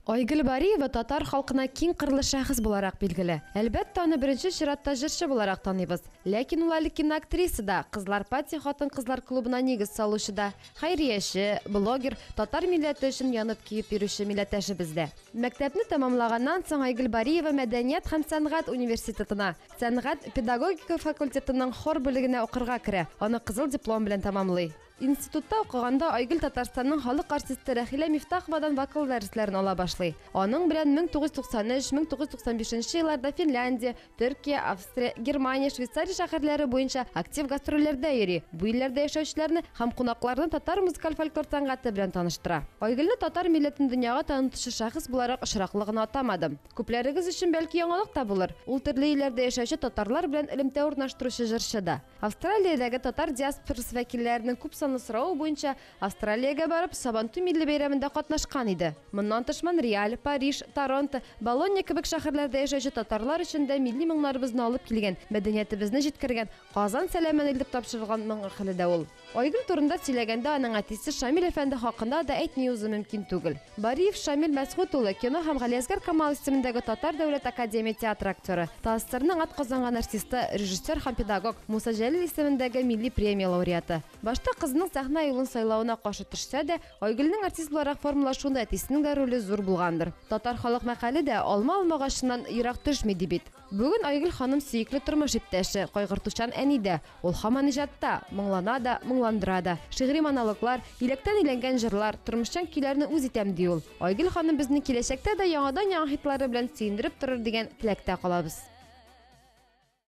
Айгөл Бариева татар халкына киң кырлы шәхес буларак билгеле. Әлбәттә, аны беренче чиратта җырчы буларак таныйбыз. Ләкин ул әле киноактриса да, Кызлар Пати хатын-кызлар клубына нигез салучы да, хәйрияче, блогер, татар милләте өчен янып-көеп йөрүче милләттәшебез дә. Мәктәпне тәмамлаганнан соң Айгөл Бариева Мәдәният һәм сәнгать университетына, сәнгать-педагогика факультетының хор бүлегенә укырга керә, аны кызыл диплом белән тәмамлый. Институтта укыганда Айгөл Татарстанның халык артисты Рәхилә Мифтаховадан вокал дәресләрен ала башлый. Аның белән 1993-1995 елларда Финляндия, Төркия, Австрия, Германия, Швейцария шәһәрләре буенча актив гастрольләрдә йөри, бу илләрдә яшәүчеләрне һәм кунакларны татар музыкаль фольклор сәнгате белән таныштыра. Айгөлне татар милләтен дөньяга танытучы шәхес буларак очраклы гына атамадым. Күпләрегез өчен бәлки яңалык та булыр, ул төрле илләрдә яшәүче татарлар белән элемтә урнаштыручы җырчы да. Австралиядәге татар диаспорасы вәкилләренең күпсанлы соравы буенча Австралиягә барып, Сабантуй милли бәйрәмендә катнашкан иде. Моннан тыш Монреаль, Париж, Торонто, Болонья кебек шәһәрләрдә яшәүче татарлар өчен дә милли моңнарыбызны алып килгән, мәдәниятебезне җиткергән, Казан сәламен илтеп тапшырылган моң әһеле дә ул. Айгөл турында сөйләгәндә аның әтисе Шамил әфәнде хакында да әйтми узу мөмкин түгел. Бариев Шамил Мәсгуть улы, кино һәм Галиәсгар Камал исемендәге Татар дәүләт академия театры актеры, ТАССРның атказанган артисты, режиссер һәм педагог, Муса Җәлил исемендәге милли премия лауреаты. Башта кызының сәхнә юлын сайлавына каршы төшсә дә, Айгөлнең артист буларак формалашуында әтисенең дә роле зур булгандыр. Татар халык мәкале дә, Алма алмагачыннан ерак төшми, ди бит. Бүген Айгөл ханым сөекле тормыш иптәше, кайгыртучан әни дә. Ул һаман иҗатта, моңлана да, моңландыра да. Шигъри монологлар, иләктән иләнгән җырлар, тормышчан көйләрне үз итәм, ди ул. Айгөл ханым безне киләчәктә дә яңадан-яңа хитлары белән сөендереп торыр дигән теләктә калабыз.